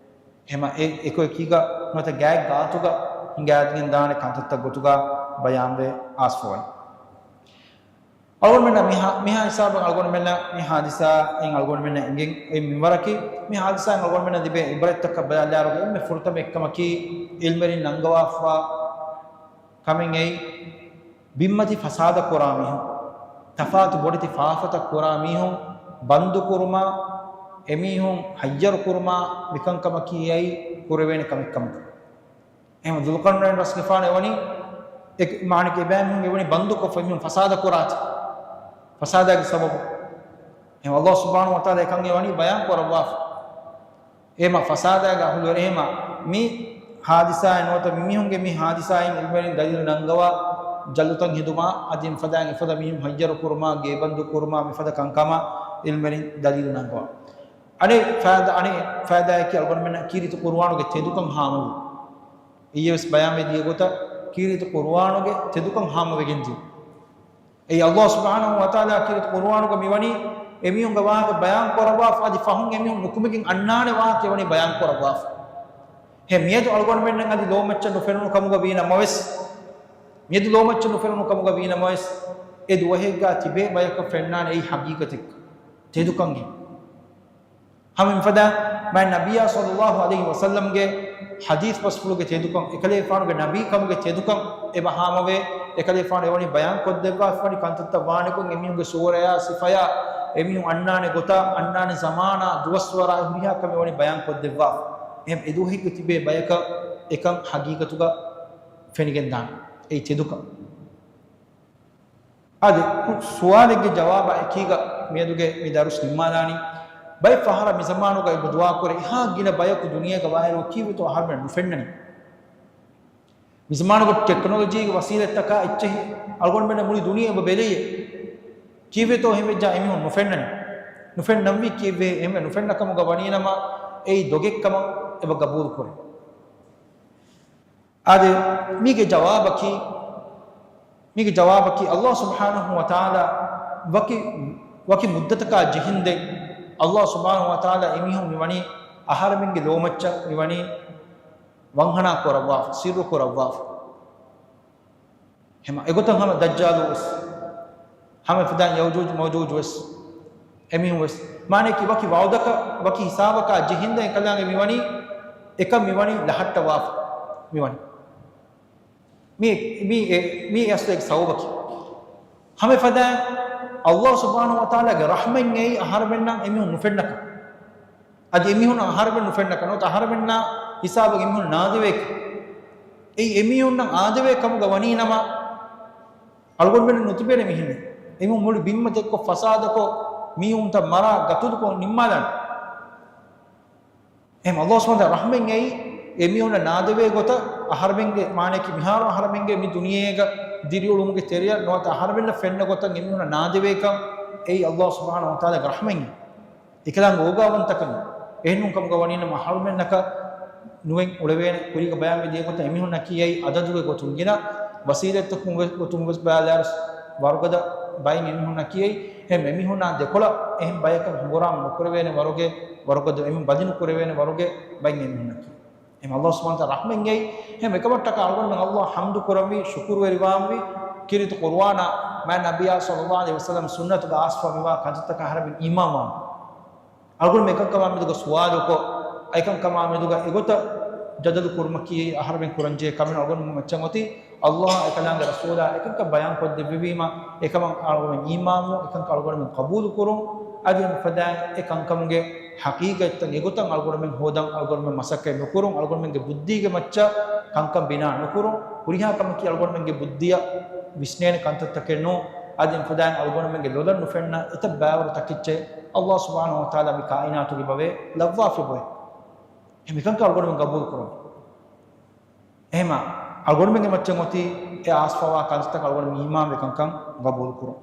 އެހެމަ އެ އެކު އެކީގަ ނުވަތަ ގާތް ގާތުގަ ހިނގާދިގެން ދާނެ ކަންތައްތައް ގޮތުގަ ބަޔާންވެ އާސްފަވަނީ. އަޅުގަނޑުމެންނަށް މިހާ، މިހާ ހިސާބަށް އަޅުގަނޑުމެންނަށް މި ހާދިސާއިން އަޅުގަނޑުމެންނަށް އެނގެން އޮތް މިންވަރަކީ، މި ހާދިސާއިން އަޅުގަނޑުމެންނަށް ލިބޭ އިބްރަތްތަކަށް ބަލާލާއިރުގަ އެންމެ ފުރަތަމަ އެއްކަމަކީ، އިލްމެރިން ނަންގަވާފަ ކަމެއް އެއީ، ބިންމަތި ފަސާދަ ކުރާ މީހުން، ތަފާތު ބޮޑެތި ފާފަތައް ކުރާ މީހުން ބަންދު ކުރުމާ، އެމީހުން ހައްޔަރު ކުރުމާ މިކަންކަމަކީ އެއީ ކުރެވޭނެ ކަމެއް ކަމަކަށް. އެހެން ޛުލްޤަރްނައިން ރަސްގެފާނު އެވަނީ، އެ، މާނައަކީ އެބައިމީހުން އެވަނީ ބަންދުކޮށްފަ އެމީހުން ފަސާދަ ކުރާތި. ފަސާދާގެ ސަބަބު. އެހެން ﷲ ސުބްޙާނަހޫ ވަތަޢާލާ އެކަން އެވަނީ ބަޔާން ކުރައްވާފަ. އެހެމަ ފަސާދާގެ އަހުލުވެރި އެހެމަ މި ހާދިސާއިން ނުވަތަ މިމީހުންގެ މި ހާދިސާއިން އިލްމެރިން ދަލީލު ނަންގަވާ ޖަލުތައް ހެދުމާ، އަދި އެފަދައިން އެފަދަ މީހުން ހައްޔަރު ކުރުމާ، ގޭބަންދު ކުރުމާ، މިފަދަ ކަންކަމާ އިލްމެރިން ދަލީލު ނަންގަވާ. އަނެއް ފައިދާ، އަނެއް ފައިދާއަކީ އަޅުގަނޑުމެންނަށް ކީރިތި ޤުރުއާނުގެ ތެދުކަން ހާމަވުން. އިއްޔެވެސް ބަޔާންވެ ދިޔަ ގޮތަށް ކީރިތި ޤުރުއާނުގެ ތެދުކަން ހާމަވެގެން ދިޔުން. އެއީ ﷲ ސުބްޙާނަހޫ ވަތަޢާލާ ކީރިތި ޤުރުއާނުގަ މިވަނީ އެމީހުންގެ ވާހަކަ ބަޔާން ކުރައްވާފަ، އަދި ފަހުން އެމީހުން ނުކުމެގެން އަންނާނެ ވާހަކަ އެވަނީ ބަޔާން ކުރައްވާފަ. އެހެން މިއަދު އަޅުގަނޑުމެންނަށް އަދި ލޯމައްޗަށް ނުފެނުނު ކަމުގަ ވީ ނަމަވެސް، މިއަދު ލޯމައްޗަށް ނުފެނުނު ކަމުގަ ވީ ނަމަވެސް، އެ ދުވަހެއްގަ ތިބޭ ބަޔަކަށް ފެންނާނެ އެއީ ޙަޤީޤަތެއް، ތެދުކަން އެއީ. ހަމަ މިފަދަ މާތް ނަބިއްޔާ ޞައްލައްލާހު ޢަލައިހި ވަސައްލަމްގެ ޙަދީޘް ބަސްފުޅުގެ ތެދުކަން، އެކަލޭފާނުގެ ނަބީ ކަމުގެ ތެދުކަން އެބަ ހާމަވޭ، އެކަލޭފާނު އެވަނީ ބަޔާން ކޮށްދެއްވާފަވަނީ ކަންތައްތައް ވާނެކޮށް، އެމީހުންގެ ސޫރަޔާ ސިފަޔާ އެމީހުން އަންނާނެ ގޮތާ، އަންނާނެ ޒަމާނާ، ދުވަސްވަރާ ހުރިހާ ކަމެއް ވަނީ ބަޔާން ކޮށްދެއްވާފަ. އެހެން އެދުވަހެއްގަ ތިބޭ ބަޔަކަށް އެކަން ޙަޤީޤަތުގަ ފެނިގެންދާނެ. އެއީ ތެދުކަން. އާދެ، ސުވާލެއްގެ ޖަވާބާ އެކީގަ މިއަދުގެ މި ދަރުސް ނިންމާލާނީ. ބައެއް ފަހަރަށް މި ޒަމާނުގަ އެބަ ދުޢާކުރޭ، އެހާ ގިނަ ބަޔަކު ދުނިޔޭގަ ވާއިރު ކީއްވެތޯ އަހަރުމެން ނުފެންނަނީ؟ މި ޒަމާނުގަ ޓެކްނޮލޮޖީގެ ވަސީލަތްތަކާ އެއްޗެހި އަޅުގަނޑުމެންނަށް މުޅި ދުނިޔެ އެބަ ބެލެޔޭ. ކީއްވެތޯ އެހެންވެއްޖާ އެމީހުން ނުފެންނަނީ؟ ނުފެންނަންވީ ކީއްވެ؟ އެހެންވެ ނުފެންނަ ކަމުގަ ވަނީނަމަ އެއީ ދޮގެއްކަމަށް އެބަ ގަބޫލުކުރޭ. އާދެ، މީގެ ޖަވާބަކީ، މީގެ ޖަވާބަކީ، ﷲ ސުބްޙާނަހޫ ވަތަޢާލާ ވަކި، ވަކި މުއްދަތަކާ ޖެހިންދެން، ﷲ ސުބްޙާނަހޫ ވަތަޢާލާ އެމީހުން މިވަނީ އަހަރެމެންގެ ލޯމައްޗަށް މިވަނީ ވަންހަނާ ކުރައްވާފަ، ސިއްރު ކުރައްވާފަ. ހަމަ އެގޮތަށް ހަމަ ދައްޖާލު ވެސް، ހަމަ އެފަދައިން ޔައުޖޫޖު މައުޖޫޖު ވެސް އެމީހުން ވެސް، މާނައަކީ ވަކި ވަޢުދަކަށް، ވަކި ހިސާބަކާ ޖެހިންދެން އެކަލާނގެ މިވަނީ، އެކަން މިވަނީ ލަހައްޓަވާފަ މިވަނީ. މި، މި، އެ، މި އަސްލު އެއް ސަބަބަކީ. ހަމަ އެފަދައިން ﷲ ސުބްޙާނަހޫ ވަތަޢާލާގެ ރަޙްމަތް އެއީ އަހަރެމެންނަށް އެމީހުން ނުފެންނަކަން. އަދި އެމީހުން އަހަރެމެން ނުފެންނަކަން ނުވަތަ އަހަރެމެންނާ ހިސާބަށް އެމީހުން ނާދެވޭކަން. އެއީ އެމީހުންނަށް އާދެވޭ ކަމުގަ ވަނީ ނަމަ، އަޅުގަނޑުމެން ނުތިބޭނެ މިހެން. އެމީހުން މުޅި ބިންމަތި އެއްކޮށް ފަސާދަކޮށް، މީހުންތައް މަރާ ގަތުލުކޮށް ނިންމާލާނެ. އެހެން ﷲ ސުބްޙާނަހޫ ވަތަޢާލާ ރަޙްމަތް އެއީ އެމީހުންނަށް ނާދެވޭ ގޮތަށް އަހަރެމެންގެ މާނައަކީ މިހާރު އަހަރެމެންގެ މި ދުނިޔޭގަ ދިރިއުޅުމުގެ ތެރެއަށް ނުވަތަ އަހަރެމެންނަށް ފެންނަ ގޮތަށް އެމީހުންނަށް ނާދެވޭކަން އެއީ ﷲ ސުބްޙާނަހޫ ވަތަޢާލާގެ ރަޙްމަތް. އެކަލާނގެ އޯގާވަންތަކަން. އެހެންނޫން ކަމުގަ ވަނީނަމަ އަހަރުމެންނަކަށް ނުވެން އުޅެވޭނެ. ކުރީގަ ބަޔާންވެ ދިޔަ ގޮތަށް އެމީހުންނަކީ އެއީ އަދަދުގެ ގޮތުން ގިނަ، ވަސީލަތްތަކުން ގޮތުން ވެސް ބަލާލާރުސް ވަރުގަދަ ބައެއް އެމީހުންނަކީ އެއީ. އެހެން އެމީހުންނާ ދެކޮޅަށް އެހެން ބަޔަކަށް ހަނގުރާމަ ނުކުރެވޭނެ ވަރުގެ، ވަރުގަދަ އެމީހުން ބަލި ނުކުރެވޭނެ ވަރުގެ ބައެއް އެމީހުންނަކީ. އެހެން ﷲ ސުބްޙާނަހޫ ވަތަޢާލާ ރަޙްމަތް އެއީ. އެހެން އެކަމަށްޓަކާ އަޅުގަނޑުމެން ﷲ އަށް ޙަމްދު ކުރަންވީ، ޝުކުރުވެރިވާންވީ، ކީރިތި ޤުރުއާނާ މާތް ނަބިއްޔާ ޞައްލައްލާހު ޢަލައިހި ވަސައްލަމް ސުންނަތުގަ އާސްފަވާ މިވާ ކަންތައްތަކަށް އަހަރެމެން އީމާންވާން. އަޅުގަނޑުމެން އެކަންކަމާ މެދުގަ ސުވާލުކޮށް، އެކަންކަމާ މެދުގަ އެގޮތަށް ޖަދަލު ކުރުމަކީ އަހަރެމެން ކުރަންޖެހޭ ކަމެއް. އަޅުގަނޑުމެން މައްޗަށް އޮތީ ﷲ އާ އެކަލާނގެ ރަސޫލާ އެކަންކަން ބަޔާން ކޮށްދެއްވެވީމަ، އެކަމަށް އަޅުގަނޑުމެން އީމާންވުން، އެކަންކަން އަޅުގަނޑުމެން ޤަބޫލު ކުރުން. އަދި އެފަދައިން އެ ކަންކަމުގެ ޙަޤީޤަތްތައް އެގޮތަށް އަޅުގަނޑުމެން ހޯދަން އަޅުގަނޑުމެން މަސައްކަތް ނުކުރުން، އަޅުގަނޑުމެންގެ ބުއްދީގެ މައްޗަށް ކަންކަން ބިނާ ނުކުރުން. ހުރިހާ ކަމަކީ އަޅުގަނޑުމެންގެ ބުއްދިއަށް ވިސްނޭނެ ކަންތައްތަކެއް ނޫން. އަދި އެފަދައިން އަޅުގަނޑުމެންގެ ލޮލަށް ނުފެންނަ އެތައް ބައިވަރު ތަކެއްޗެއް ﷲ ސުބްޙާނަހޫ ވަތަޢާލާ މި ކާއިނާތުގެ ބަވޭ ލައްވާފި އޮތް. އެހެން މިކަންކަން އަޅުގަނޑުމެން ޤަބޫލު ކުރުން. އެހެމަ އަޅުގަނޑުމެންގެ މައްޗަށް އޮތީ އެ އާސްފަވާ ކަންތައްތަކަށް އަޅުގަނޑު އީމާންވެ ކަންކަން ގަބޫލު ކުރުން.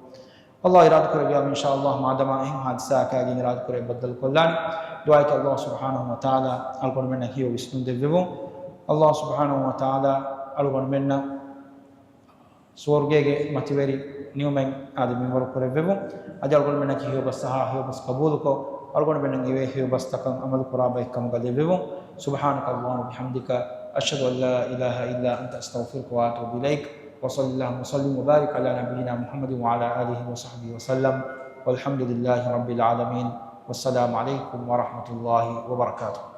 ﷲ އިރާދަ ކުރެއްވިއްޔާ އިންޝާﷲ މާދަމާ އެހެން ހާދިސާއަކާގެން އިރާދަ ކުރެ ބައްދަލު ކޮށްލާނެ. ދުޢާއަކީ ﷲ ސުބްޙާނަހޫ ވަތަޢާލާ އަޅުގަނޑުމެންނަށް ހެޔޮ ވިސްނުން ދެއްވެވުން. ﷲ ސުބްޙާނަހޫ ވަތަޢާލާ އަޅުގަނޑުމެންނަށް ސުވަރުގޭގެ މަތިވެރި ނިޢުމަތް އާދެ މިންވަރު ކުރެއްވެވުން. އަދި އަޅުގަނޑުމެންނަކީ ހެޔޮ ބަސް އަހާ، ހެޔޮ ބަސް ޤަބޫލުކޮށް، އަޅުގަނޑުމެންނަށް އެވޭ ހެޔޮ ބަސްތަކަށް ޢަމަލު ކުރާ ބައެއްކަމުގަ ލެއްވެވުން. سبحانك اللهم وبحمدك، أشهد أن لا إله إلا أنت، أستغفرك وأتوب إليك. وصل اللهم وسلم وبارك على نبينا محمد وعلى آله وصحبه وسلم. والحمد لله رب العالمين. والسلام عليكم ورحمة الله وبركاته.